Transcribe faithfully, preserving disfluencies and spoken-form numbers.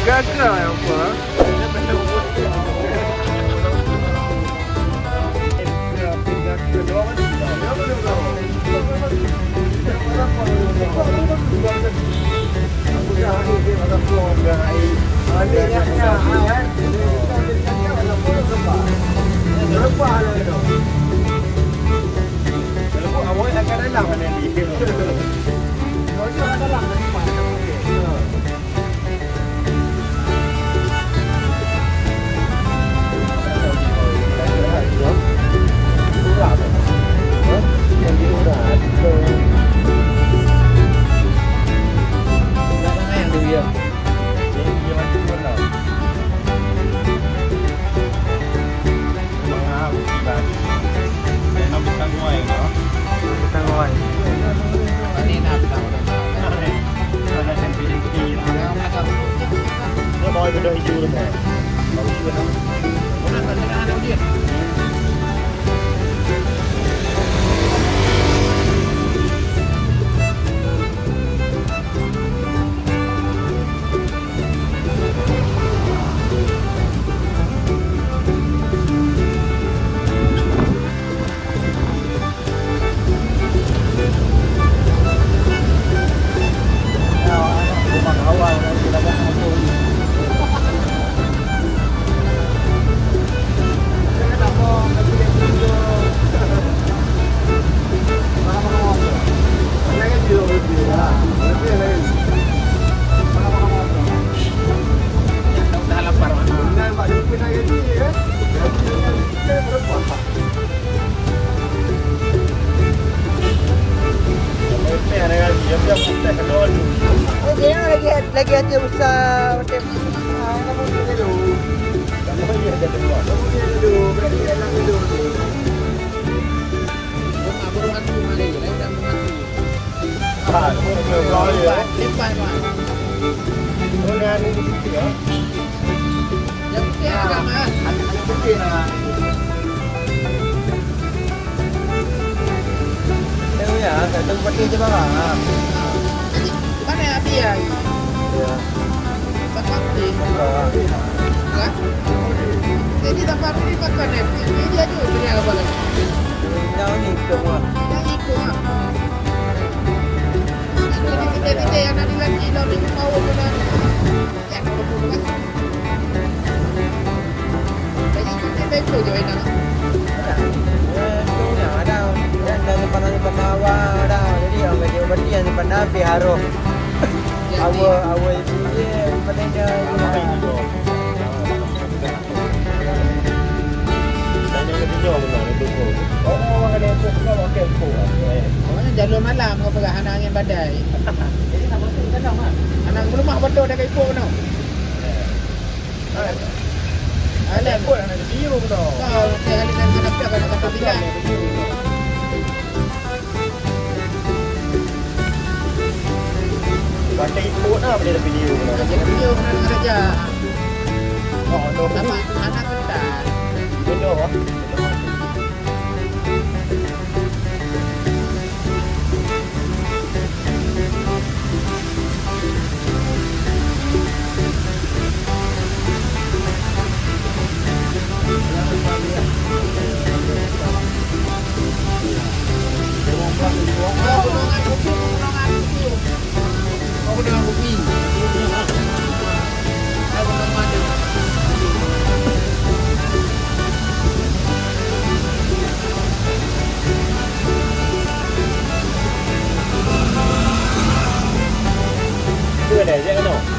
Gagal apa? Oke, lagi, lagi até besar, macam, ah, nama dia tu? Yang penting agama. Yang penting lah. Tahu ya, tak tahu pasti je barang. Jadi, mana yang dia? Ya. Saparudin. Kan? Jadi Saparudin makan eh. Ini dia tu, dia apa lagi? Yang ni, semua. Yang itu, ha. Itu di sini, di sini, yang ada lagi, dah lima tahun dah. Yang itu, kan? Jadi, itu, itu je, enak. Ada. Eh, tu dah, ada. Dan dari pandang, pandang awal dah. Jadi, orang kerja berarti yang pandang habis harus. Awal, awal itu je, padanya. Awaknyan jalur malam, kau peugah hana angin badai. Hana geumeuleumah beutôi dah ka ipok keunoe. Alah, ipok hana geutiyu keunoe. Kau tiap kali nak kena pihak, kena kata pihak. Pakai ipok na boleh video na. Video na raja. Oh, no. Sama anak kita. Bodoh, ah. Itu ada je kan?